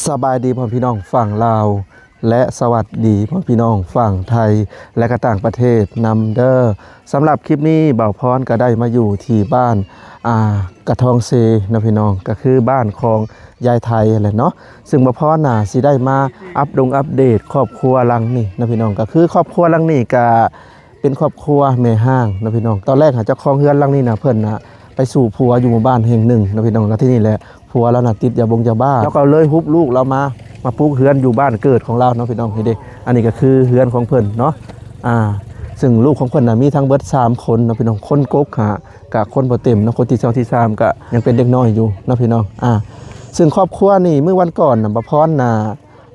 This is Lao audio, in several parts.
ສະບາຍດີພໍ່ແມ່ພີ່ນ້ອງຝັ່ງລາວ ແລະ ສະຫວັດດີພໍ່ແມ່ພີ່ນ້ອງຝັ່ງໄທ ແລະ ກະຕ່າງປະເທດນຳເດີ້. ສຳລັບຄລິບນີ້ ບ່າວພອນກະໄດ້ມາຢູ່ທີ່ບ້ານ ອ່າ ກະທອງເຊເນາະພີ່ນ້ອງ ກະຄືບ້ານຂອງຍາຍໄທຫັ້ນແຫຼະເນາະ. ຊຶ່ງບ່າວພອນນະຊິໄດ້ມາອັບດົງອັບເດດຄອບຄົວຫຼັງນີ້ເນາະພີ່ນ້ອງ ກະຄືຄອບຄົວຫຼັງນີ້ກະ ເປັນຄອບຄົວແມ່ຮ້າງເນາະພີ່ນ້ອງ. ຕອນແລກຫາເຈົ້າຂອງເຮືອນຫຼັງນີ້ນະ ເພິ່ນນະໄປສູ່ຜົວຢູ່ໝູ່ບ້ານແຫ່ງໜຶ່ງເນາະພີ່ນ້ອງ ແລ້ວທີນີ້ແຫຼະ ຜົວລາວນະຕິດຢາບົງຢາບ້າ ລາວກໍເລີຍຮຸບລູກລາວມາ ມາປຸກເຮືອນຢູ່ບ້ານເກີດຂອງລາວເນາະພີ່ນ້ອງ. ນີ້ເດ້ ອັນນີ້ກໍຄືເຮືອນຂອງເພິ່ນເນາະ ອ່າ ຊຶ່ງລູກຂອງເພິ່ນນະມີທັງເບິດສາມຄົນເນາະພີ່ນ້ອງ. ຄົນກົກຫາກະຄົນບໍ່ເຕັມເນາະ ຄົນທີສອງທີສາມກະຍັງເປັນເດັກນ້ອຍຢູ່ເນາະພີ່ນ້ອງ. ອ່າ ຊຶ່ງຄອບຄົວນີ້ມື້ວັນກ່ອນນະ ບ່າວພອນນະ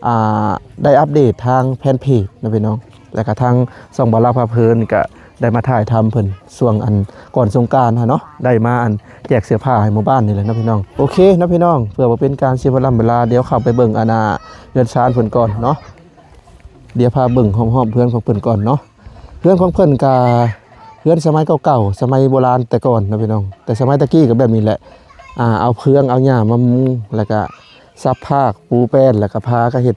ອ່າ ໄດ້ອັບເດດທາງແຟນເພຈເນາະພີ່ນ້ອງ ແລະກະທາງຊ່ອງບ່າວລາວພາເພີນກະໄດ້ມາຖ່າຍທຳເພິ່ນຊ່ວງອັນກ່ອນສົງການຫັ້ນເນາະ ໄດ້ມາອັນແຈກເສື້ອຜ້າໃຫ້ໝູ່ບ້ານນີ້ແຫຼະເນາະພີ່ນ້ອງ. ໂອເຄເນາະພີ່ນ້ອງ ເພື່ອບໍ່ເປັນການເສຍເວລາເວລາ ດຽວເຂົ້າໄປເບິ່ງອັນ ອ່າ ເຮືອນຊານເພິ່ນກ່ອນເນາະ. ດຽວພາເບິ່ງຮອບໆເຮືອນຂອງເພິ່ນກ່ອນເນາະ. ເຮືອນຂອງເພິ່ນກະເຮືອນສະໄໝເກົ່າໆ ສະໄໝໂບລານແຕ່ກ່ອນເນາະພີ່ນ້ອງ ແຕ່ສະໄໝຕະກີ້ກະແບບນີ້ແຫຼະ ອ່າ ເອົາເຟືອງເອົາຫຍ້າມາມຸງ ແລ້ວກະສັບພາກປູແປ້ນ ແລ້ວກະພາກະເຮັດ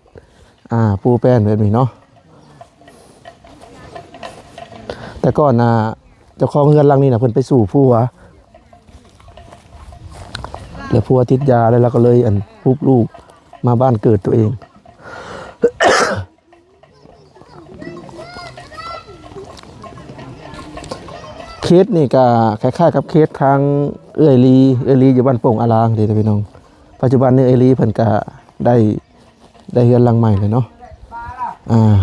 ອ່າ ປູແປ້ນແບບນີ້ເນາະ. ແຕ່ກ່ອນນະ ເຈົ້າຂອງເຮືອນຫຼັງນີ້ນະ ເພິ່ນໄປສູ່ຜົວ ແລ້ວຜົວຕິດຢາ ແລ້ວລາວກໍເລີຍອັນ ປຸກລູກມາບ້ານເກີດຕົວເອງ. ເຂດນີ້ກະຄ້າຍໆກັບເຂດທາງເອື້ອຍລີ ເອື້ອຍລີຢູ່ບ້ານໂປ່ງອາລາງເດ້ພີ່ນ້ອງ. ປັດຈຸບັນນີ້ເອື້ອຍລີເພິ່ນກະໄດ້ ໄດ້ເຮືອນຫຼັງໃໝ່ແລ້ວເນາະ. ອ່າ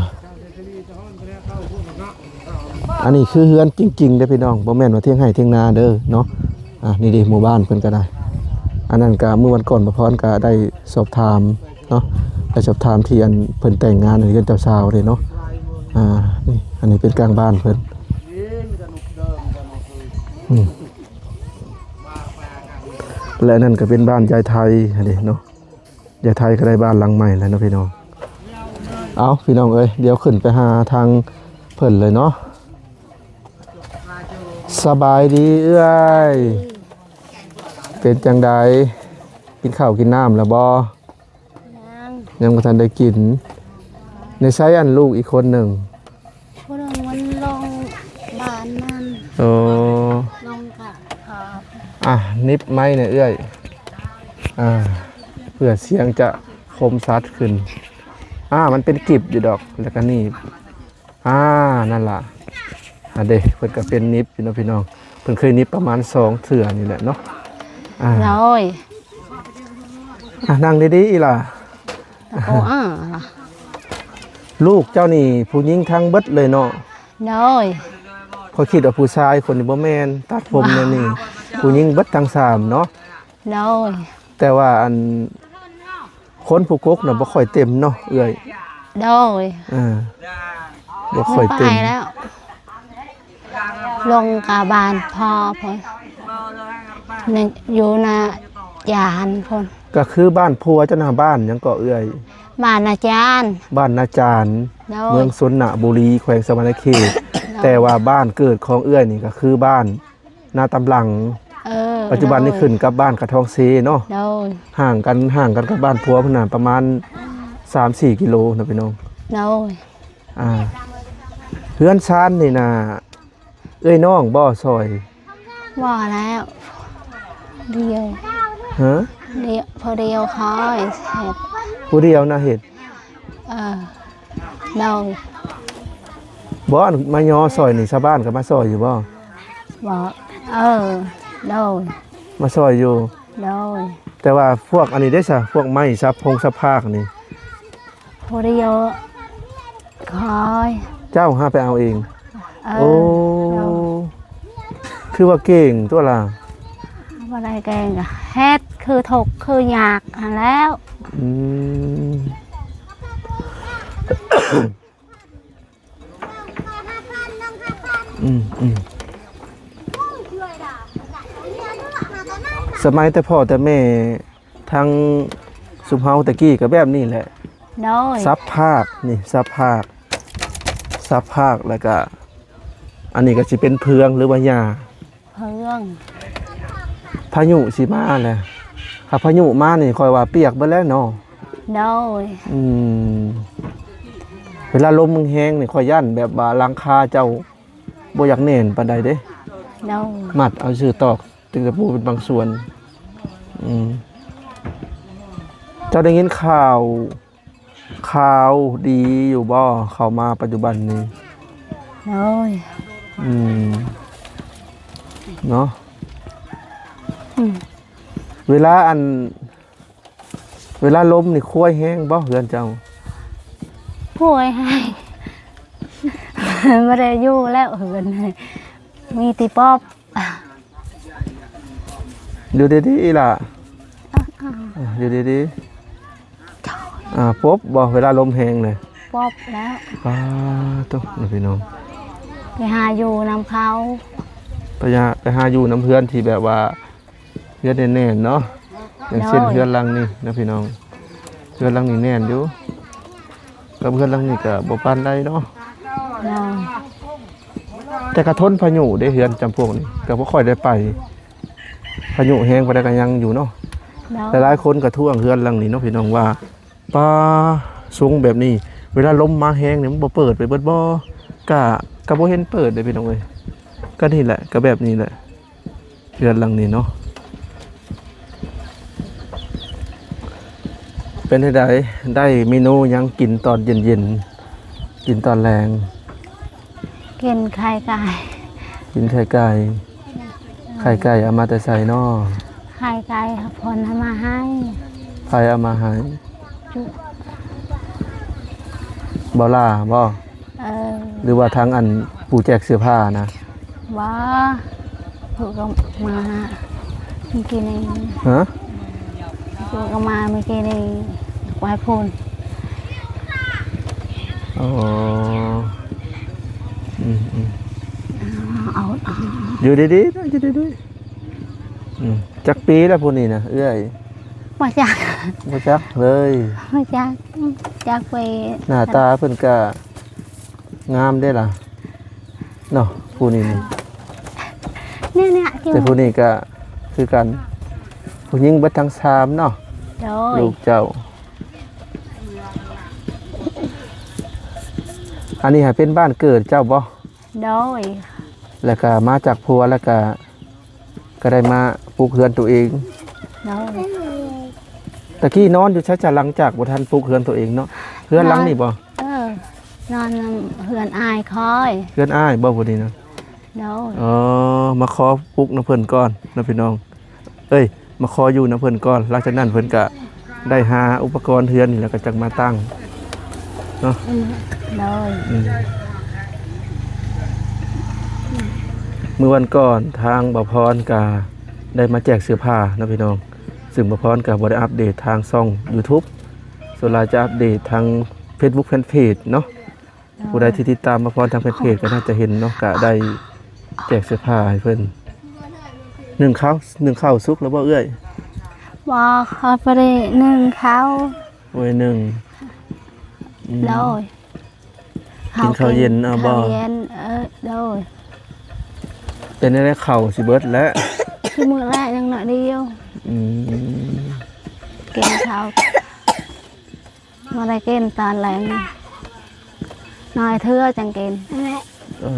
ອັນນີ້ຄືເຮືອນຈິງໆເດ້ພີ່ນ້ອງ ບໍ່ແມ່ນວ່າທຽງໄຮ່ທຽງນາເດີເນາະ. ອ່າ ນີ້ເດ້ໝູ່ບ້ານເພິ່ນກະໄດ້ ອັນນັ້ນກະມື້ວັນກ່ອນ ບ່າວພອນກະໄດ້ສອບຖາມເນາະ ໄດ້ສອບຖາມທີ່ອັນເພິ່ນແຕ່ງງານໃນເຮືອນເຈົ້າສາວເດ້ເນາະ. ອ່າ ນີ້ ອັນນີ້ເປັນກາງບ້ານເພິ່ນ ອືມ ແລະ ອັນນັ້ນກະເປັນບ້ານຍາຍໄທຫັ້ນເດ້ເນາະ. ຍາຍໄທກໍໄດ້ບ້ານຫຼັງໃໝ່ແລ້ວເນາະພີ່ນ້ອງ. ເອົາ ພີ່ນ້ອງເອີຍ ດຽວຂຶ້ນໄປຫາທາງເພິ່ນເລີຍເນາະ. ສະບາຍດີເອື້ອຍ ເປັນຈັ່ງໃດ ກິນເຂົ້າກິນນ້ຳແລ້ວບໍ່? ຍັງ ຍັງບໍ່ທັນໄດ້ກິນ. ໃນໃສອັນລູກອີກຄົນໜຶ່ງ? ຜູ້ໜຶ່ງມັນລົງບ້ານນັ້ນ. ໂອ້ ລົງກະ ອ່າ ໜີບໄມ້ແດ່ເອື້ອຍ ອ່າ ເພື່ອສຽງຈະຄົມຊັດຂຶ້ນ. ອ່າ ມັນເປັນກິບຢູ່ດອກ ແລ້ວກະໜີບ. ອ່າ ນັ້ນລະ ອັນເດ້ ເພິ່ນກະເປັນໜີບຢູ່ເນາະພີ່ນ້ອງ. ເພິ່ນເຄີຍໜີບປະມານສອງເທື່ອນີ້ແຫຼະເນາະ. ອ່າ ໂດຍ ອ່າ ນັ່ງດີໆອີ່ຫຼ້າ. ໂອ້ ອ່າ ລູກເຈົ້ານີ້ຜູ້ຍິງທັງເບິດເລີຍເນາະ? ໂດຍ ຂ້ອຍຄິດວ່າຜູ້ຊາຍຄົນນີ້ບໍ່ແມ່ນ ຕັດຜົມແນວນີ້ ຜູ້ຍິງເບິດທັງສາມເນາະ? ໂດຍ ແຕ່ວ່າອັນ ຄົນຜູ້ກົກນະບໍ່ຄ່ອຍເຕັມເນາະເອື້ອຍ? ໂດຍ ເອີ ບໍ່ຄ່ອຍເຕັມ. ລົງກະບ້ານພໍ່ພຸ້ນ ຢູ່ນາຈານພຸ້ນ. ກະຄືບ້ານຜົວເຈົ້ານະ ບ້ານຫຍັງເກາະເອື້ອຍ? ບ້ານນາຈານ. ບ້ານນາຈານ ໂດຍ ເມືອງຊົນນະບູລີ ແຂວງສະຫວັນນະເຂດ. ໂດຍ ແຕ່ວ່າບ້ານເກີດຂອງເອື້ອຍນີ້ກະຄືບ້ານ ນາຕຳຫຼັງ. ເອີ ປັດຈຸບັນນີ້ ໂດຍ ຂຶ້ນກັບບ້ານກະທອງເຊເນາະ. ໂດຍ ຫ່າງກັນ ຫ່າງກັນກັບບ້ານຜົວພຸ້ນນະ ປະມານສາມສີ່ກິໂລເນາະພີ່ນ້ອງ. ໂດຍ ອ່າ ເຮືອນຊານນີ້ນະ ເອື້ອຍນ້ອງບໍ່ຊ່ອຍ? ບໍ່ແລ້ວ ດຽວ ຮະ? ດຽວ ຜູ້ດຽວຂ້ອຍເຮັດ. ຜູ້ດຽວນະເຮັດ? ເອີ ໂດຍ. ບໍ່ ອັນມາຍໍຊ່ອຍນີ້ ຊາວບ້ານກໍມາຊ່ອຍຢູ່ບໍ່? ບໍ່ ເອີ ໂດຍ ມາຊ່ອຍຢູ່. ໂດຍ ແຕ່ວ່າພວກອັນນີ້ເດ້ຊະ ພວກໄມ້ສັບພົງສັບພາກນີ້? ຜູ້ດຽວຂ້ອຍ. ເຈົ້າຫາໄປເອົາເອງ? ເອີ ໂອ້ ໂດຍ. ຄືວ່າເກັ່ງຕົວລະ. ບໍ່ໄດ້ເກັ່ງ ເຮັດຄືທຸກຄືຍາກຫັ້ນແລ້ວ. ອືມ ອືມ ອືມ ສະໄໝແຕ່ພໍ່ແຕ່ແມ່ ທັງຊຸມເຮົາແຕ່ກີ້ກໍແບບນີ້ແຫຼະ. ໂດຍ ສັບພາກນີ້ ສັບພາກ ສັບພາກ ແລ້ວກະ ອັນນີ້ກໍຊິເປັນເຟືອງ ຫຼືວ່າຫຍ້າ. ເຟືອງ ພາຍຸຊິມາແຫຼະ. ຖ້າພາຍຸມານີ້ ຂ້ອຍວ່າປຽກເບິດແລ້ວເນາະ. ໂດຍ ອືມ ເວລາລົມແຮງໆນີ້ ຂ້ອຍຢ້ານແບບວ່າຫຼັງຄາເຈົ້າບໍ່ຢາກແໜ້ນປານໃດເດ້. ໂດຍ ມັດເອົາຊື່ຕອກ ຈຶ່ງຈະປູເປັນບາງສ່ວນ. ອືມ ເຈົ້າໄດ້ຍິນຂ່າວ ຂ່າວດີຢູ່ບໍ່ ເຂົ້າມາປັດຈຸບັນນີ້? ໂດຍ ອືມ ເນາະ ອືມ ເວລາອັນ ເວລາລົມນີ້ຄວາຍແຮງບໍ່ເຮືອນເຈົ້າ? ໂອ້ຍ ແຮງ ບໍ່ໄດ້ຢູ່ແລ້ວເຮືອນ ມີແຕ່ປອບ. ຢູ່ດີໆ ອີ່ຫຼ້າ ເອີ ຢູ່ດີໆ. ອ່າ ປົບບໍ່ ເວລາລົມແຮງເລີຍ? ປົບແລ້ວ. ປາໂທ້ ພີ່ນ້ອງ ໄປຫາຢູ່ນຳເຂົາ ໄປຫາ ໄປຫາຢູ່ນຳເຮືອນທີ່ແບບວ່າ ເຮືອນແໜ້ນໆ ເນາະ ຢ່າງເຊັ່ນ ໂດຍ ເຮືອນຫຼັງນີ້ນະພີ່ນ້ອງ ເຮືອນຫຼັງນີ້ແໜ້ນຢູ່ ກັບເຮືອນຫຼັງນີ້ກໍບໍ່ປານໃດເນາະ. ໂດຍ ແຕ່ກໍທົນພາຍຸເດ້ ເຮືອນຈຳພວກນີ້ກໍບໍ່ຄ່ອຍໄດ້ໄປ ພາຍຸແຮງປານໃດກໍຍັງຢູ່ເນາະ. ໂດຍ ຫຼາຍໆຄົນກໍທ້ວງເຮືອນຫຼັງນີ້ເນາະ ພີ່ນ້ອງ ວ່າ ປາ ສູງແບບນີ້ ເວລາລົມມາແຮງນີ້ ມັນບໍ່ເປີດໄປເບິດບໍ່? ກະ ກະບໍ່ເຫັນເປີດເດ້ພີ່ນ້ອງເອີຍ. ກະນີ້ແຫຼະ ກະແບບນີ້ແຫຼະ ເຮືອນຫຼັງນີ້ເນາະ. ເປັນຈັ່ງໃດ ໄດ້ເມນູຫຍັງກິນຕອນເຢັນໆ ກິນຕອນແລງ? ກິນໄຂ່ໄກ່ ກິນໄຂ່ໄກ່. ໄຂ່ໄກ່ເອົາມາແຕ່ໃສນໍ? ໄຂ່ໄກ່ເພິ່ນເອົາມາໃຫ້. ໃຜເອົາມາໃຫ້? ບໍ່ຫຼ້າບໍ່? ເອີ ຫຼືວ່າທາງອັນຜູ້ແຈກເສື້ອຜ້ານະ? ບໍ່ ຜູ້ກໍມາມື້ກີ້ນີ້. ຮະ? ຜູ້ກໍມາມື້ກີ້ນີ້ ໄວ້ພຸ້ນ. ອໍ ອືມໆ ເອົາ ເອົາ ຢູ່ດີໆ ຢູ່ດີໆ. ອືມ ຈັກປີແລ້ວຜູ້ນີ້ນະເອື້ອຍ? ບໍ່ຈັກ ບໍ່ຈັກເລີຍ. ບໍ່ຈັກ ຈັກໄປ. ໜ້າຕາເພິ່ນກະງາມເດ້ລະເນາະ ຜູ້ນີ້ນີ້. ແຕ່ຜູ້ນີ້ກະຄືກັນ ຜູ້ຍິງເບິດທັງສາມເນາະ. ໂດຍ ລູກເຈົ້າ. ອັນນີ້ຫາເປັນບ້ານເກີດເຈົ້າບໍ່? ໂດຍ ແລ້ວກະມາຈາກຜົວ ແລ້ວກະ ກໍໄດ້ມາປຸກເຮືອນໂຕເອງ. ໂດຍ ຕະກີ້ນອນຢູ່ໃສ ຈະຫຼັງຈາກບໍ່ທັນປຸກເຮືອນໂຕເອງເນາະ? ເຮືອນຫຼັງນີ້ບໍ່? ເອີ ນອນນຳເຮືອນອ້າຍຂ້ອຍ. ເຮືອນອ້າຍບໍ່ຜູ້ນີ້ນະ? ໂດຍ ເອີ ມາຂໍປຸກນຳເພິ່ນກ່ອນນະພີ່ນ້ອງ. ເອີຍ ມາຂໍຢູ່ນຳເພິ່ນກ່ອນ ຫຼັງຈາກນັ້ນເພິ່ນກະໄດ້ຫາອຸປະກອນເຮືອນນີ້ແລ້ວກໍຈັກມາຕັ້ງເນາະ. ອືມ ໂດຍ ອືມ ມື້ວັນກ່ອນທາງບ່າວພອນກະໄດ້ມາແຈກເສື້ອຜ້າເນາະພີ່ນ້ອງ ຊຶ່ງບ່າວພອນກະບໍ່ໄດ້ອັບເດດທາງຊ່ອງຢູທູບ ສ່ວນຫຼາຍຈະອັບເດດທາງເຟສບຸກແຟນເພຈເນາະ. ຜູ້ໃດທີ່ຕິດຕາມບ່າວພອນທາງແຟນເພຈກໍໜ້າຈະເຫັນເນາະ ກະໄດ້ແຈກເສື້ອຜ້າໃຫ້ເພິ່ນ. ໜຶ້ງເຂົ້າ ໜຶ້ງເຂົ້າສຸກແລ້ວບໍ່ເອື້ອຍ? ບໍ່ ຂ້ອຍບໍ່ໄດ້ໜຶ້ງເຂົ້າ. ບໍ່ໄດ້ໜຶ້ງ. ອືມ ໂດຍ ກິນເຂົ້າເຢັນເອົາບໍ່? ເຂົ້າເຢັນ ເອີ ໂດຍ. ເປັນແນວໃດ ເຂົ້າຊິເບິດແລ້ວ? ຊິໝົດແລ້ວ ຍັງໜ້ອຍດຽວ. ອືມ ກິນເຂົ້າ ບໍ່ໄດ້ກິນຕອນແລງ ໜ້ອຍເທື່ອຈັ່ງກິນ. ເອີ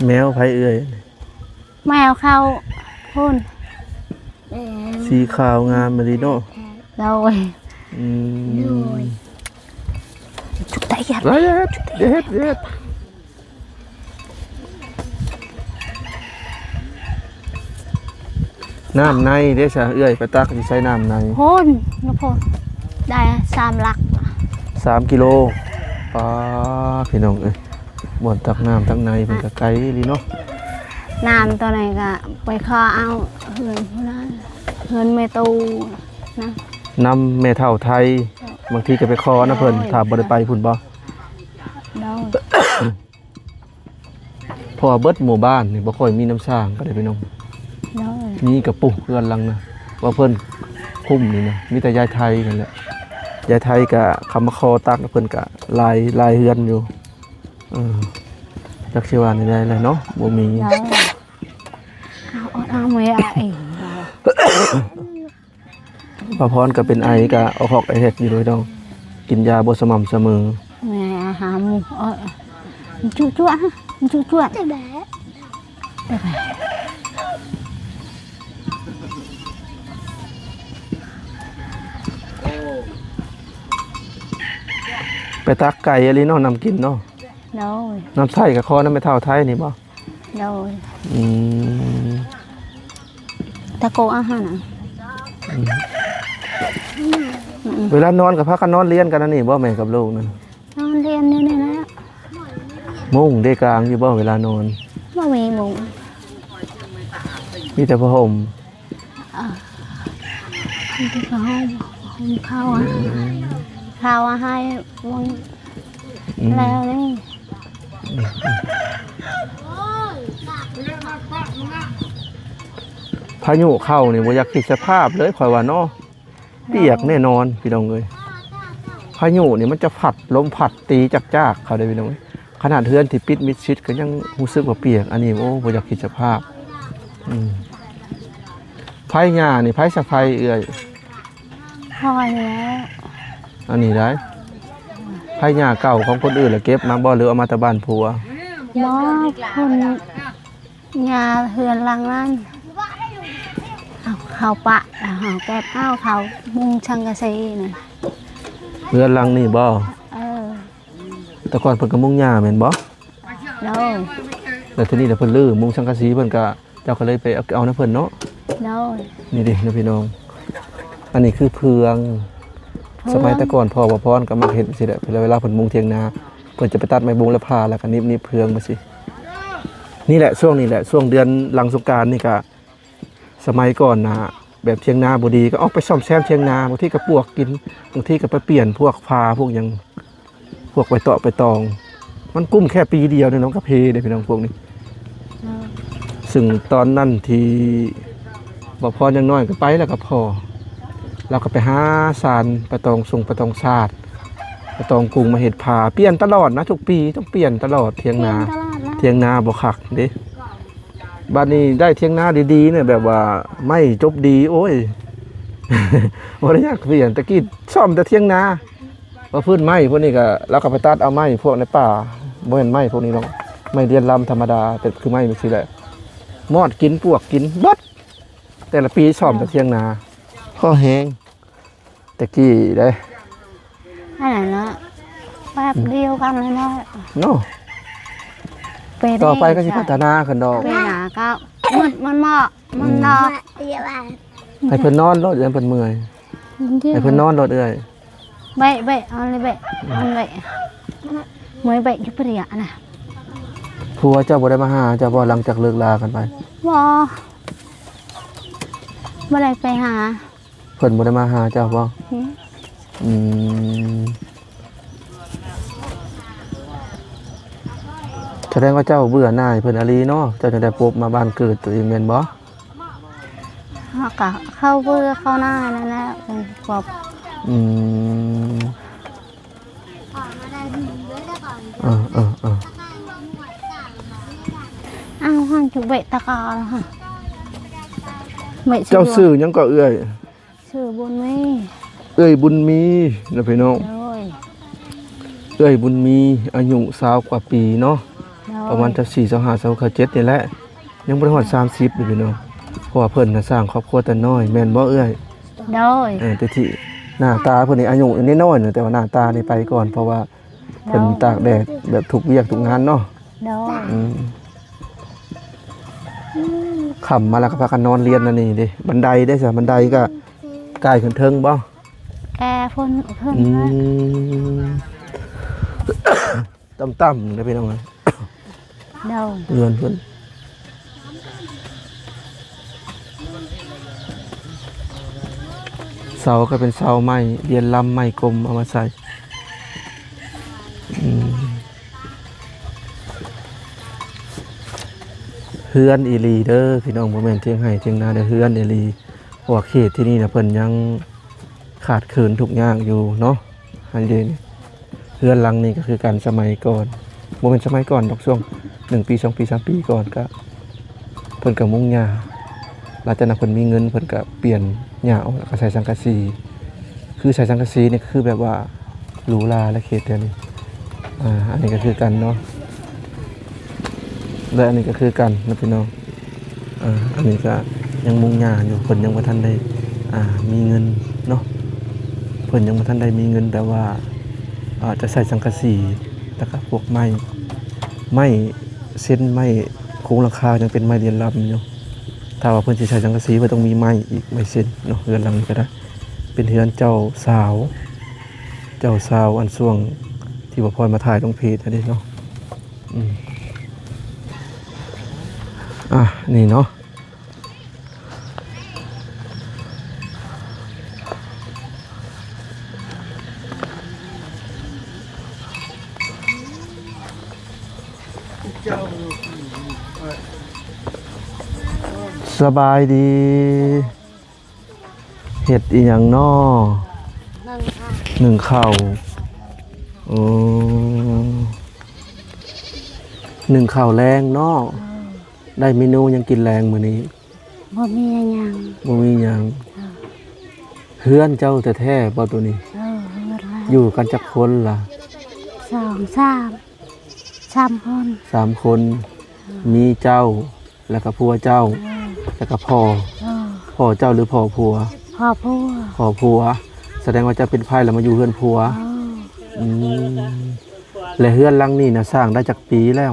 ແມວໃຜເອື້ອຍ? ແມວເຂົາພຸ້ນ ສີຂາວງາມອີ່ຫຼີເນາະ. ໂດຍ ອືມ ຈຸດໄດ້ ຢ່າເຮັດ ຢ່າເຮັດ. ນ້ຳໃນເດ້ຊະເອື້ອຍ ໄປຕັກຢູ່ໃສນ້ຳໃນ? ໂພນ ໂພນ ໄດ້ສາມຫຼັກ ສາມກິໂລ. ປາ ພີ່ນ້ອງເອີຍ ບ່ອນຕັກນ້ຳຕັກໃນເພິ່ນກໍໄກອີ່ຫຼີເນາະ. ນ້ຳຕົວໃດກໍໄປຂໍເອົາເຮືອນຜູ້ນັ້ນ ເຮືອນແມ່ຕູ້ນະ ນຳແມ່ເຖົ້າໄທ. ບາງທີກໍໄປຂໍນຳເພິ່ນ ໂດຍ ຖ້າບໍ່ໄດ້ໄປພຸ້ນບໍ່? ໂດຍ ເພາະວ່າເບິດໝູ່ບ້ານນີ້ບໍ່ຄ່ອຍມີນ້ຳສ້າງກໍໄດ້ພີ່ນ້ອງ. ໂດຍ ມີກະປຸເຮືອນຫຼັງນະ ວ່າເພິ່ນຄຸ້ມນີ້ນະ ມີແຕ່ຍາຍໄທນັ້ນແຫຼະ. ຍາຍໄທກະເຂົ້າມາຂໍຕັກນຳເພິ່ນກະຫຼາຍ ຫຼາຍເຮືອນຢູ່. ເອີ ຈັກຊິວ່າແນວໃດແຫຼະເນາະ ບໍ່ມີ. ໂດຍ ເອົາ ເອົາ ເອົາ ເອົາ ເອົາ. ປ້າພອນກໍເປັນໄອ ກໍອອກຮອກໄອແຮກຢູ່ເດ້ອພີ່ນ້ອງ ກິນຢາບໍ່ສະໝ່ຳສະເໝີ. ແມ່ອາຫານໝູ ເອີ ຈຸຈວດ ຈຸຈວດ ໄປຕັກໄກ່ອີ່ຫຼີເນາະ ນ້ຳກິນເນາະ. ໂດຍ ນ້ຳໃຊ້ກໍຂໍນຳແມ່ເຖົ້າໄທນີ້ບໍ່? ໂດຍ ອືມ ຕະໂກອາຫານນະ. ອືມ ອືມ ເວລານອນກໍພາກັນນອນລຽນກັນອັນນີ້ບໍ່ ແມ່ກັບລູກນັ້ນ? ນອນລຽນຢູ່ນີ້ແຫຼະ. ມຸ້ງເດກາງຢູ່ບໍ່ເວລານອນ? ບໍ່ມີມຸ້ງ ມີແຕ່ຜ້າຫົ່ມ. ເອີ ມັນກໍເຂົາ ເຂົາ ເຂົາ ອືມ ເຂົາໃຫ້ມັນ ອືມ ແລ້ວນີ້ ອືມ ພາຍຸເຂົ້ານີ້ບໍ່ຢາກຄິດສະພາບເລີຍ ຂ້ອຍວ່າເນາະ. ປຽກແນ່ນອນພີ່ນ້ອງເອີຍ ພາຍຸນີ້ມັນຈະພັດ ລົມພັດຕີຈາກໆເຂົ້າເດ້ພີ່ນ້ອງເອີຍ. ຂະໜາດເຮືອນທີ່ປິດມິດຊິດກໍຍັງຮູ້ສຶກວ່າປຽກ ອັນນີ້ ໂອ້ ບໍ່ຢາກຄິດສະພາບ. ອືມ ໄຟຫຍ້ານີ້ ໃຜສະໄຟເອື້ອຍ? ຂ້ອຍແຫຼະ. ອັນນີ້ໄດ໋ ໄຟຫຍ້າເກົ່າຂອງຄົນອື່ນລະເກັບມາບໍ່ ຫຼືເອົາມາແຕ່ບ້ານຜົວ? ບໍ່ ຄົນ ຫຍ້າເຮືອນຫຼັງນັ້ນ ເຮົາ ເຮົາປະ ເຮົາເກັບເອົາ ເຂົາມຸງສັງກະສີນະ. ເຮືອນຫຼັງນີ້ບໍ່? ເອີ ແຕ່ກ່ອນເພິ່ນກໍມຸງຫຍ້າແມ່ນບໍ່? ໂດຍ ແລ້ວທີນີ້ລະເພິ່ນຮື້ມຸງສັງກະສີ ເພິ່ນກໍ ເຈົ້າກໍເລີຍໄປເອົາ ເອົານຳເພິ່ນເນາະ. ໂດຍ ນີ້ເດ້ເນາະພີ່ນ້ອງ ອັນນີ້ຄືເຟືອງ ເຟືອງ ສະໄໝແຕ່ກ່ອນພໍ່ບ່າວພອນກໍມັກເຮັດຈັ່ງຊີ້ແຫຼະ ເວລາເພິ່ນມຸງຖຽງນາ ເພິ່ນຈະໄປຕັດໄມ້ບົງແລ້ວຜ່າ ແລ້ວກໍໜີບ ໜີບເຟືອງມາຊີ້. ນີ້ແຫຼະ ຊ່ວງນີ້ແຫຼະ ຊ່ວງເດືອນຫຼັງສົງການນີ້ກະ ສະໄໝກ່ອນນະ ແບບຖຽງນາບໍ່ດີ ກໍອອກໄປສ້ອມແຊມຖຽງນາ ບາງທີກໍປວກກິນ ບາງທີກໍໄປປ່ຽນພວກຟາພວກຫຍັງ ພວກໃບເຕາະໃບຕອງ. ມັນກຸ້ມແຄ່ປີດຽວນີ້ ນ້ອງກະເພເດ້ພີ່ນ້ອງ ພວກນີ້. ເຈົ້າ ຊຶ່ງຕອນນັ້ນທີ່ບ່າວພອນຍັງນ້ອຍກໍໄປແລ້ວກັບພໍ່ ລາວກໍໄປຫາສານປະຕອງ ສົ່ງປະຕອງສາດ ປະຕອງກຸງມາເຮັດຜ້າ ປ່ຽນຕະຫຼອດນະ ທຸກປີຕ້ອງປ່ຽນຕະຫຼອດ. ຖຽງນາ ປ່ຽນຕະຫຼອດນະ ຖຽງນາບໍ່ຄັກເດ້. ບາດນີ້ໄດ້ຖຽງນາດີໆນີ້ ແບບວ່າໄມ້ຈົບດີ ໂອ້ຍ ບໍ່ໄດ້ຢາກປ່ຽນ. ແຕ່ກີ້ສ້ອມແຕ່ຖຽງນາ ວ່າພື້ນໄມ້ພວກນີ້ກໍ ລາວກໍໄປຕັດເອົາໄມ້ພວກໃນປ່າ ບໍ່ແມ່ນໄມ້ພວກນີ້ດອກ ໄມ້ລຽນລຳທຳມະດາ ແຕ່ຄືໄມ້ແບບຊີ້ແຫຼະ ມອດກິນປວກກິນເບິດ. ແຕ່ລະປີສ້ອມແຕ່ຖຽງນາ ພໍແຮງ. ແຕ່ກີ້ເດ້ ອັນນັ້ນເນາະ ແປັບດຽວກັນເລີຍເນາະ ເນາະ. ປີນີ້ ຕໍ່ໄປກໍຊິພັດທະນາຂຶ້ນດອກ ປີໜ້າກໍມັນ ມັນເໝາະ ມັນ ອືມ ເນາະ ໃຫ້ເພິ່ນນອນໂລດ ຢ້ານເພິ່ນເມື່ອຍ ໃຫ້ເພິ່ນນອນໂລດເອື້ອຍ. ເບະ ເບະ ເອົາເລີຍເບະ ເອົາເບະ ເມື່ອຍເບະຢູ່ປະເດຍນະ. ຜົວເຈົ້າບໍ່ໄດ້ມາຫາເຈົ້າບໍ່ ຫຼັງຈາກເລີກລາກັນໄປ? ບໍ່ ບໍ່ໄດ້ໄປຫາ. ເພິ່ນບໍ່ໄດ້ມາຫາເຈົ້າບໍ່? ອືມ ອືມ ສະແດງວ່າເຈົ້າເບື່ອໜ່າຍເພິ່ນອີ່ຫຼີເນາະ ເຈົ້າຈຶ່ງໄດ້ປົບມາບ້ານເກີດຕົວເອງແມ່ນບໍ່? ເຮົາກະເຂົ້າເບື່ອເຂົ້າໜ່າຍນັ້ນແຫຼະ ເປັນຄວາມ ອືມ ເອີ ເອີ ເອີ ອ້າວ ຫັ້ນຈຸເບະຕະກາລະຫັ້ນ ເບະ ເຈົ້າຊື່ຫຍັງກໍເອື້ອຍ? ຊື່ບຸນມີ ເອື້ອຍບຸນມີນະພີ່ນ້ອງ. ໂດຍ ເອື້ອຍບຸນມີອາຍຸຊາວກວ່າປີເນາະ ໂດຍ ປະມານຈະສີ່ ຊາວຫ້າ ຊາວຫົກ ຊາວເຈັດນີ້ແຫຼະ ຍັງບໍ່ໄດ້ຮອດສາມສິບເດ້ພີ່ນ້ອງ ເພາະວ່າເພິ່ນນະສ້າງຄອບຄົວແຕ່ນ້ອຍ ແມ່ນບໍ່ເອື້ອຍ? ໂດຍ ເອີ ແຕ່ທີ່ໜ້າຕາເພິ່ນນີ້ອາຍຸນ້ອຍໆ ແຕ່ວ່າໜ້າຕານີ້ໄປກ່ອນ ເພາະວ່າເພິ່ນ ໂດຍ ຕາກແດດແບບທຸກວຽກທຸກງານເນາະ. ໂດຍ ອືມ ຄ່ຳມາແລ້ວກໍພາກັນນອນລຽນອັນນີ້ເດ້ ບັນໄດເດ້ຊະ ບັນໄດກໍກາຍຂຶ້ນເທິງບໍ່? ແກ່ເພິ່ນຂຶ້ນ ອືມ ຕ່ຳໆເດ້ພີ່ນ້ອງເອີຍ. ໂດຍ ເຮືອນເພິ່ນ ເສົາກໍເປັນເສົາໄມ້ລຽນລຳໄມ້ກົມເອົາມາໃສ່ ອືມ ເຮືອນອີ່ຫຼີເດີພີ່ນ້ອງ ບໍ່ແມ່ນຖຽງໄຮ່ຖຽງນາເດີ ເຮືອນອີ່ຫຼີ ເພາະວ່າເຂດທີ່ນີ້ນະ ເພິ່ນຍັງຂາດເຂີນທຸກຍາກຢູ່ເນາະ. ອັນນີ້ເດ້ ເຮືອນຫຼັງນີ້ກໍຄືກັນ ສະໄໝກ່ອນ ບໍ່ແມ່ນສະໄໝກ່ອນດອກ ຊ່ວງໜຶ່ງປີ ສອງປີ ສາມປີກ່ອນ ກໍເພິ່ນກໍມຸງຫຍ້າ ຫຼັງຈາກນັ້ນເພິ່ນມີເງິນ ເພິ່ນກໍປ່ຽນຫຍ້າອອກ ແລ້ວກໍໃສ່ສັງກະສີ. ຄືໃສ່ສັງກະສີນີ້ ຄືແບບວ່າຫຼູຫຼາແຫຼະເຂດແຖວນີ້. ອາ ອັນນີ້ກໍຄືກັນເນາະ ແລະ ອັນນີ້ກໍຄືກັນເນາະພີ່ນ້ອງ. ອາ ອັນນີ້ກໍຍັງມຸງຫຍ້າຢູ່ ເພິ່ນຍັງບໍ່ທັນໄດ້ ອາ ມີເງິນເນາະ ເພິ່ນຍັງບໍ່ທັນໄດ້ມີເງິນ ແຕ່ວ່າ ອາ ຈະໃສ່ສັງກະສີ ແລ້ວກໍພວກໄມ້ ໄມ້ເຊັນ ໄມ້ໂຄງຫຼັງຄາ ຍັງເປັນໄມ້ລຽນລຳຢູ່. ຖ້າວ່າເພິ່ນຊິໃສ່ສັງກະສີ ເພິ່ນຕ້ອງມີໄມ້ອີກ ໄມ້ເຊັນເນາະ. ເຮືອນຫຼັງນີ້ກໍໄດ້ ເປັນເຮືອນເຈົ້າສາວ ເຈົ້າສາວ ອັນຊ່ວງທີ່ວ່າພອຍມາຖ່າຍລົງເພຈຫັ້ນເດ້ເນາະ. ອືມ ອາ ນີ້ເນາະ ສະບາຍດີ. ເຮັດອີ່ຫຍັງນໍ? ໜຶ້ງເຂົ້າ ໜຶ້ງເຂົ້າ. ໂອ້ ໜຶ້ງເຂົ້າແລງເນາະ. ເອີ ໄດ້ເມນູຫຍັງກິນແລງມື້ນີ້? ບໍ່ມີຫຍັງ ບໍ່ມີຫຍັງ. ເອີ ເຮືອນເຈົ້າແທ້ໆບໍ່ໂຕນີ້? ເອີ ເຮືອນລະ. ຢູ່ກັນຈັກຄົນລະ? ສອງ ສາມ ສາມຄົນ ສາມຄົນ. ເອີ ມີເຈົ້າ ແລ້ວກໍຜົວເຈົ້າ ເອີ ແລ້ວກໍພໍ່. ເອີ ພໍ່ເຈົ້າ ຫຼື ພໍ່ຜົວ? ພໍ່ຜົວ ພໍ່ຜົວ. ສະແດງວ່າເຈົ້າເປັນໃພ້ແລ້ວມາຢູ່ເຮືອນຜົວ. ເອີ ອືມ ແລະ ເຮືອນຫຼັງນີ້ນະ ສ້າງໄດ້ຈັກປີແລ້ວ?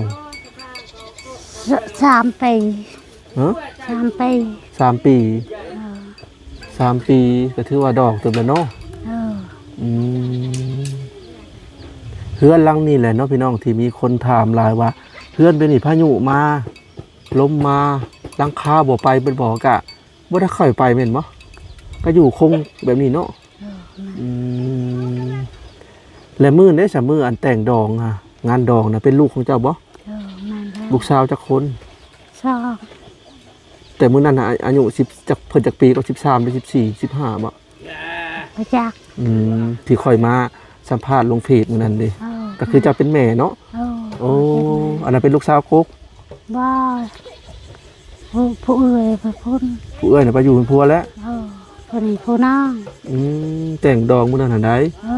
ສ- ສາມປີ. ຮະ? ສາມປີ ສາມປີ. ເອີ ສາມປີ ກໍຖືວ່າດອກເຕີບແລ້ວເນາະ. ເອີ ອືມ ເຮືອນຫຼັງນີ້ແຫຼະເນາະພີ່ນ້ອງ ທີ່ມີຄົນຖາມຫຼາຍວ່າ ເຮືອນເປັນນີ້ພາຍຸມາ ລົມມາ ຫຼັງຄາບໍ່ໄປເບິດບໍ່? ກະບໍ່ໄດ້ຄ່ອຍໄປແມ່ນບໍ່? ກະຢູ່ຄົງແບບນີ້ເນາະ. ເອີ ແມ່ນ. ອືມ ແລະ ມື້ນີ້ຊະ ມື້ອັນແຕ່ງດອງຫະ ງານດອງນະ ເປັນລູກຂອງເຈົ້າບໍ່? ເອີ ແມ່ນແລ້ວ. ລູກສາວຈັກຄົນ? ສອງ. ແຕ່ມື້ນັ້ນນະ ອາ- ອາຍຸສິບຈັກ ເພິ່ນຈັກປີກໍ? ສິບສາມ ຫຼື ສິບສີ່ ສິບຫ້າບໍ່? ບໍ່ຈັກ. ອືມ ທີ່ຂ້ອຍມາສຳພາດລົງເຟສມື້ນັ້ນເດ້. ເອີ ກໍຄືເຈົ້າເປັນແມ່ເນາະ? ເອີ ໂອ້ ເປັນແມ່. ອັນນັ້ນເປັນລູກສາວກົກ? ບໍ່ ຜູ້ ຜູ້ເອື້ອຍໄປພຸ້ນ. ຜູ້ເອື້ອຍນະໄປຢູ່ເຮືອນຜົວແລ້ວ? ເອີ ເພິ່ນຜູ້ນ້ອງ. ອືມ ແຕ່ງດອງມື້ນັ້ນຫັ້ນໃດ? ເອີ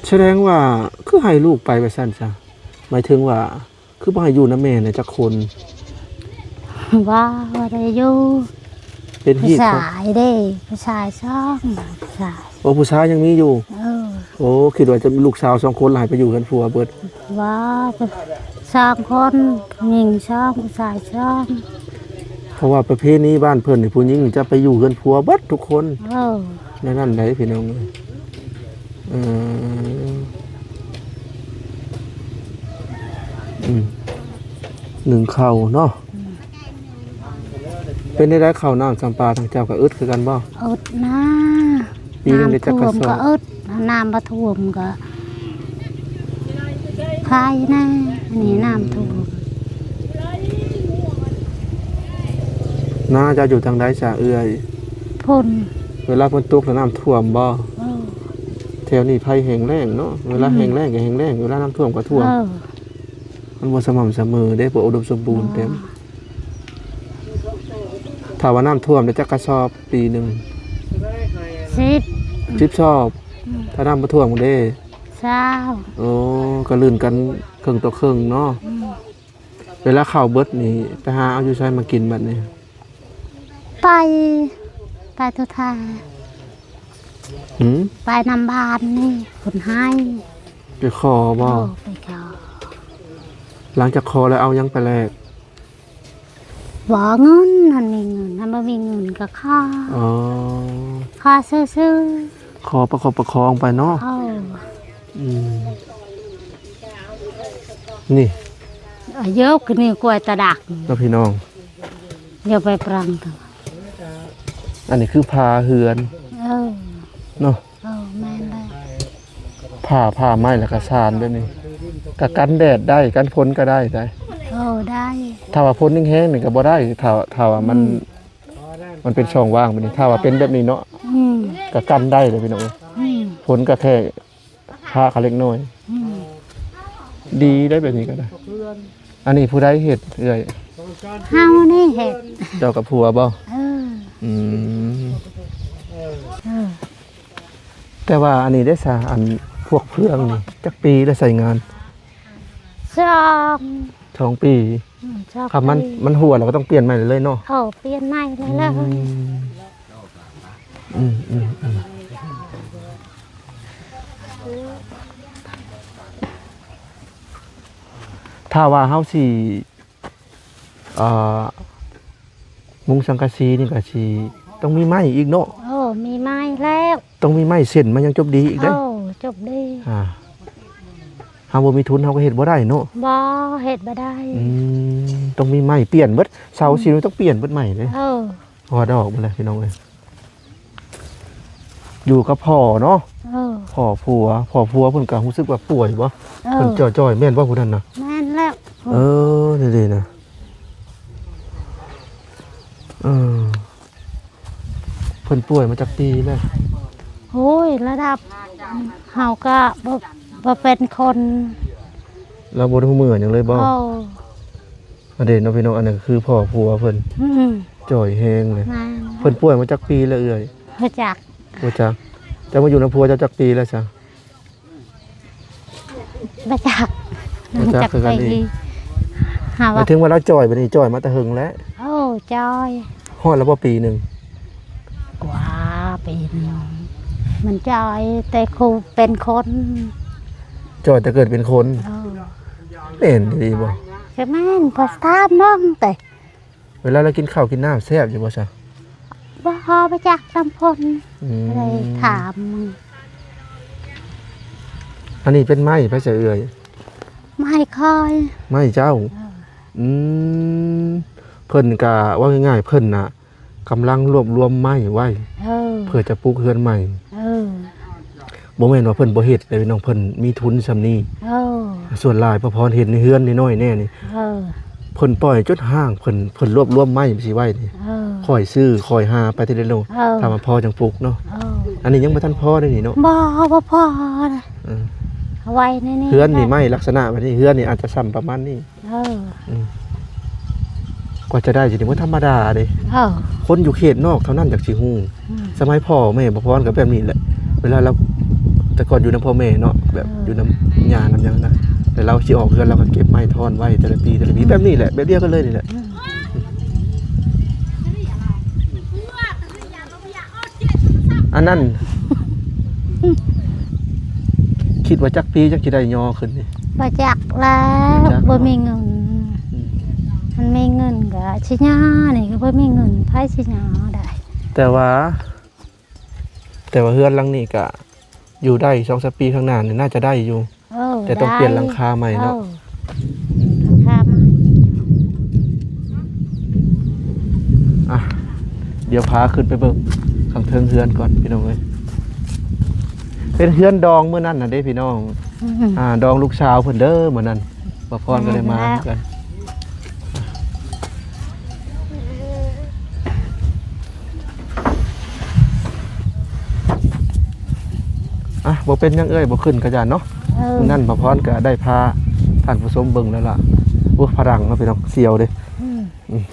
ສະແດງວ່າຄືໃຫ້ລູກໄປວ່າຊັ້ນຊະ? ໝາຍເຖິງວ່າ ຄືບໍ່ໃຫ້ຢູ່ນຳແມ່ນະຈັກຄົນ? ບໍ່ ບໍ່ໄດ້ຢູ່. ເປັນຮີດ ຜູ້ຊາຍເດ້ ຜູ້ຊາຍສອງ ຜູ້ຊາຍ. ໂອ້ ຜູ້ຊາຍຍັງມີຢູ່? ເອີ ໂອ້ ຄິດວ່າຈະລູກສາວສອງຄົນ ແລ້ວໃຫ້ໄປຢູ່ເຮືອນຜົວເບິດ. ບໍ່ ສອງຄົນ ຜູ້ຍິງສອງ ຜູ້ຊາຍສອງ. ເພາະວ່າປະເພນີບ້ານເພິ່ນນີ້ ຜູ້ຍິງຈະໄປຢູ່ເຮືອນຜົວເບິດທຸກຄົນ. ເອີ ແນວນັ້ນໃດພີ່ນ້ອງເອີຍ. ເອີ ອືມ ໜຶ້ງເຂົ້າເນາະ. ອືມ ເປັນໄດ້ ເຂົ້ານ້ຳຊຳປາທາງເຈົ້າກໍອຶດຄືກັນບໍ່? ອຶດນາ. ປີໜຶ່ງໄດ້ຈັກກະສອບ? ນ້ຳຖ້ວມກໍອຶດ ນ້ຳບໍ່ຖ້ວມກໍຄາຍນາ. ອັນນີ້ ອືມ ນ້ຳຖ້ວມ. ນາເຈົ້າຢູ່ທາງໃດຊະເອື້ອຍ? ພຸ້ນ. ເວລາຝົນຕົກແລ້ວນ້ຳຖ້ວມບໍ່? ເອີ ແຖວນີ້ໄພແຫ້ງແລ້ງເນາະ. ເວລາ ອືມ ແຫ້ງແລ້ງກໍແຫ້ງແລ້ງ ເວລານ້ຳຖ້ວມກໍຖ້ວມ. ເອີ ມັນບໍ່ສະໝ່ຳສະເໝີເດ້ ບໍ່ອຸດົມສົມບູນເຕັມ. ບໍ່. ຖ້າວ່ານ້ຳຖ້ວມໄດ້ຈັກກະສອບປີໜຶ່ງ? ສິບ. ສິບສອບ. ອືມ ຖ້ານ້ຳບໍ່ຖ້ວມເດ້? ຊາວ. ໂອ້ ກໍລື່ນກັນເຄິ່ງຕໍ່ເຄິ່ງເນາະ. ອືມ ເວລາເຂົ້າເບິດນີ້ ໄປຫາເອົາຢູ່ໃສມາກິນບັດນີ້? ໄປ ໄປທຸກທ່າ. ຫື? ໄປນຳບ້ານນີ້ ເພິ່ນໃຫ້. ໄປຂໍບໍ່? ໂດ ໄປຂໍ. ຫຼັງຈາກຂໍແລ້ວເອົາຫຍັງໄປແລກ? ບໍ່ ເງິນ ຫັ້ນມີເງິນ ຫັ້ນບໍ່ມີເງິນກໍຂໍ. ອໍ ຂໍຊື່ໆ. ຂໍປະຄົບປະຄອງໄປເນາະ. ເອີ ອືມ ນີ້ ອາຍຸກະນີ້ກວຍຕາດັກເນາະພີ່ນ້ອງ. ຢ່າໄປປຣັງເຖິງ. ອັນນີ້ຄືຝາເຮືອນ. ເອີ ເນາະ. ເອີ ແມ່ນແລ້ວ. ຜ້າ ຜ້າໄມ້ ແລ້ວກະຊານແບບນີ້ ກະກັນແດດໄດ້ ກັນຝົນກະໄດ້ໄດ໋. ເອີ ໄດ້. ຖ້າວ່າຝົນແຮງໆນີ້ກະບໍ່ໄດ້ ຖ້າ ຖ້າວ່າມັນ ອືມ ມັນເປັນຊ່ອງວ່າງແບບນີ້ ຖ້າວ່າເປັນແບບນີ້ເນາະ. ອືມ ກະກັນໄດ້ເດ້ພີ່ນ້ອງເອີຍ. ອືມ ຝົນກະແຄ່ ພາເຂົາເລັກນ້ອຍ. ອືມ ດີໄດ໋ແບບນີ້ກໍໄດ້. ອັນນີ້ຜູ້ໃດເຮັດເອື້ອຍ? ເຮົານີ້ເຮັດ. ເຈົ້າກັບຜົວບໍ່? ເອີ. ອືມ. ເອີ. ແຕ່ວ່າອັນນີ້ເດ້ຊະ ອັນພວກເຟືອງນີ້ ຈັກປີແລ້ວໃຊ້ງານ? ສອງ ສອງປີ. ອືມ ສອງປີ. ຄັນມັນ ມັນຮົ່ວ ເຮົາກໍຕ້ອງປ່ຽນໃໝ່ເລີຍເນາະ? ເອີ ປ່ຽນໃໝ່ເລີຍ. ອືມ. ອືມ ອືມ ອືມ. ຖ້າວ່າເຮົາຊິ ອ່າ ມຸງສັງກະສີນີ້ກໍຊິຕ້ອງມີໄມ້ອີກເນາະ? ເອີ ມີໄມ້ແລ້ວ. ຕ້ອງມີໄມ້ເສັ້ນມາຍັງຈົບດີອີກເດ້? ເອີ ຈົບດີ. ອ່າ ເຮົາບໍ່ມີທຶນເຮົາກໍເຮັດບໍ່ໄດ້ເນາະ? ບໍ່ ເຮັດບໍ່ໄດ້. ອືມ ຕ້ອງມີໄມ້ປ່ຽນເບິດ ເສົາ ອືມ ຊິຕ້ອງປ່ຽນເບິດໃໝ່ເດ້. ເອີ. ພໍດອກເບິດແລ້ວພີ່ນ້ອງເອີຍ. ຢູ່ກັບພໍ່ເນາະ? ເອີ. ພໍ່ຜົວ ພໍ່ຜົວເພິ່ນກໍຮູ້ສຶກວ່າປ່ວຍບໍ່? ເອີ. ເພິ່ນຈ່ອຍໆ ແມ່ນບໍ່ຜູ້ນັ້ນນະ? ແມ່ນແລ້ວ. ເອີ ນີ້ເດ້ນະ. ເອີ. ເພິ່ນປ່ວຍມາຈັກປີແລ້ວ? ໂອ້ຍ ລະດັບເຮົາກໍບໍ່ ບໍ່ເປັນຄົນ. ລາວບໍ່ໄດ້ຮູ້ເມື່ອຫຍັງເລີຍບໍ່? ເອີ. ອັນເດເນາະພີ່ນ້ອງ ອັນນັ້ນຄືພໍ່ຜົວເພິ່ນ. ອືມ. ຈ່ອຍແຮງເລີຍ. ແມ່ນ. ເພິ່ນປ່ວຍມາຈັກປີແລ້ວເອື້ອຍ? ບໍ່ຈັກ. ບໍ່ຈັກ. ເຈົ້າມາຢູ່ນຳຜົວເຈົ້າຈັກປີແລ້ວຊະ? ບໍ່ຈັກ. ບໍ່ຈັກຄືກັນອີກ. ຫາວ່າ ໝາຍເຖິງວ່າລາວຈ່ອຍ ບັດນີ້ຈ່ອຍມາແຕ່ເຫິງແລ້ວ. ໂອ້ ຈ່ອຍ. ຮອດແລ້ວບໍ່ປີໜຶ່ງ? ກວ່າປີໜຶ່ງ. ມັນຈ່ອຍແຕ່ຄູເປັນຄົນ. ຈ່ອຍແຕ່ເກີດເປັນຄົນ? ເອີ. ແມ່ນອີ່ຫຼີບໍ່? ກໍແມ່ນ ພໍຖາມນ້ອງແຕ່ ເວລາລາວກິນເຂົ້າກິນນ້ຳແຊບຢູ່ບໍ່ຊະ? ບໍ່ ບໍ່ຈັກນຳເພິ່ນ. ອືມ. ເລີຍຖາມ. ອັນນີ້ເປັນໄມ້ໃຜຊະເອື້ອຍ? ໄມ້ຂ້ອຍ. ໄມ້ເຈົ້າ? ເອີ. ອືມ. ເພິ່ນກະ ເວົ້າງ່າຍໆ ເພິ່ນນະ ກຳລັງລວບລວມໄມ້ໄວ້ ເອີ ເພື່ອຈະປຸກເຮືອນໃໝ່. ເອີ. ບໍ່ແມ່ນວ່າເພິ່ນບໍ່ເຮັດເດ້ພີ່ນ້ອງ ເພິ່ນມີທຶນຊ່ຳນີ້. ເອີ. ສ່ວນຫຼາຍປະພອນເຮັດໃນເຮືອນນ້ອຍໆແດ່ນີ້. ເອີ. ເພິ່ນປ່ອຍຈົນຫ້າງ ເພິ່ນ ເພິ່ນລວບລວມໄມ້ຊິໄວ້ນີ້. ເອີ. ຄ່ອຍຊື້ຄ່ອຍຫາໄປທີລະໂລ. ເອີ. ຖ້າວ່າພໍຈັ່ງປຸກເນາະ. ເອີ. ອັນນີ້ຍັງບໍ່ທັນພໍເດ້ນີ້ເນາະ. ບໍ່ ບໍ່ພໍ. ເອີ. ເອົາໄວ້ໃນນີ້. ເຮືອນນີ້ໄມ້ລັກສະນະແບບນີ້ ເຮືອນນີ້ອາດຈະຊ່ຳປະມານນີ້. ເອີ. ອືມ. ກວ່າຈະໄດ້ຊິນີ້ບໍ່ທຳມະດາເດ້. ເອີ. ຄົນຢູ່ເຂດນອກເທົ່ານັ້ນຈັກຊິຮູ້. ອືມ. ສະໄໝພໍ່ແມ່ບໍ່ພອນກໍແບບນີ້ແຫຼະ ເວລາລາວ ແຕ່ກ່ອນຢູ່ນຳພໍ່ແມ່ເນາະ ແບບ ເອີ ຢູ່ນຳຍ່ານຳຫຍັງນະ ແລ້ວລາວຊິອອກເຮືອນ ລາວກໍເກັບໄມ້ທ່ອນໄວ້ແຕ່ລະປີ ແຕ່ລະປີ ອືມ ແບບນີ້ແຫຼະ ແບບດຽວກັນເລີຍນີ້ແຫຼະ. ອືມ. ອັນນັ້ນ ຄິດວ່າຈັກປີຈັ່ງຊິໄດ້ຍໍຂຶ້ນນີ້? ບໍ່ຈັກແລ້ວ ບໍ່ຈັກເນາະ ບໍ່ມີເງິນ. ອືມ. ຄັນມີເງິນກໍຊິຍໍ ນີ້ກໍບໍ່ມີເງິນ ໃຜຊິຍໍໄດ້? ແຕ່ວ່າ ແຕ່ວ່າເຮືອນຫຼັງນີ້ກໍຢູ່ໄດ້ ສອງສາມປີຂ້າງໜ້ານີ້ໜ້າຈະໄດ້ຢູ່. ເອີ ແຕ່ຕ້ອງປ່ຽນ ໄດ້ ຫຼັງຄາໃໝ່ເນາະ. ເອີ ຫຼັງຄາໃໝ່. ອ່ະ ດຽວພາຂຶ້ນໄປເບິ່ງຂ້າງເທິງເຮືອນກ່ອນພີ່ນ້ອງເອີຍ. ເປັນເຮືອນດອງມື້ນັ້ນນະເດ້ພີ່ນ້ອງ. ອືມ. ອ່າ ດອງລູກສາວເພິ່ນເດີມື້ນັ້ນ ປະພອນກໍໄດ້ມາຄືກັນ. ອ່ະ ບໍ່ເປັນຫຍັງເອື້ອຍ ບໍ່ຂຶ້ນກະຢ້ານເນາະ. ເອີ ມື້ນັ້ນປະພອນກະໄດ້ພາທ່ານຜູ້ຊົມເບິ່ງແລ້ວລະ. ໂອ້ ຝຣັ່ງເນາະພີ່ນ້ອງ ສ່ຽວເດ້. ອືມ. ອືມ.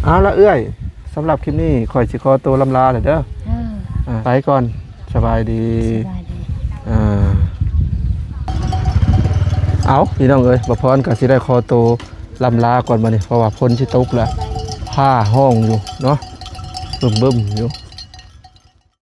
ເອົາລະເອື້ອຍ ສຳລັບຄລິບນີ້ຂ້ອຍຊິຂໍໂຕລ່ຳລາແລ້ວເດີ. ເອີ ອ່າ ໄປກ່ອນ ສະບາຍດີ ສະບາຍດີ. ອ່າ ເອົາ ພີ່ນ້ອງເອີຍ ປະພອນກໍຊິໄດ້ຂໍໂຕລ່ຳລາກ່ອນບັດນີ້ ເພາະວ່າຝົນຊິຕົກແລ້ວ ຟ້າຮ້ອງຢູ່ເນາະ ບຶ້ມໆຢູ່.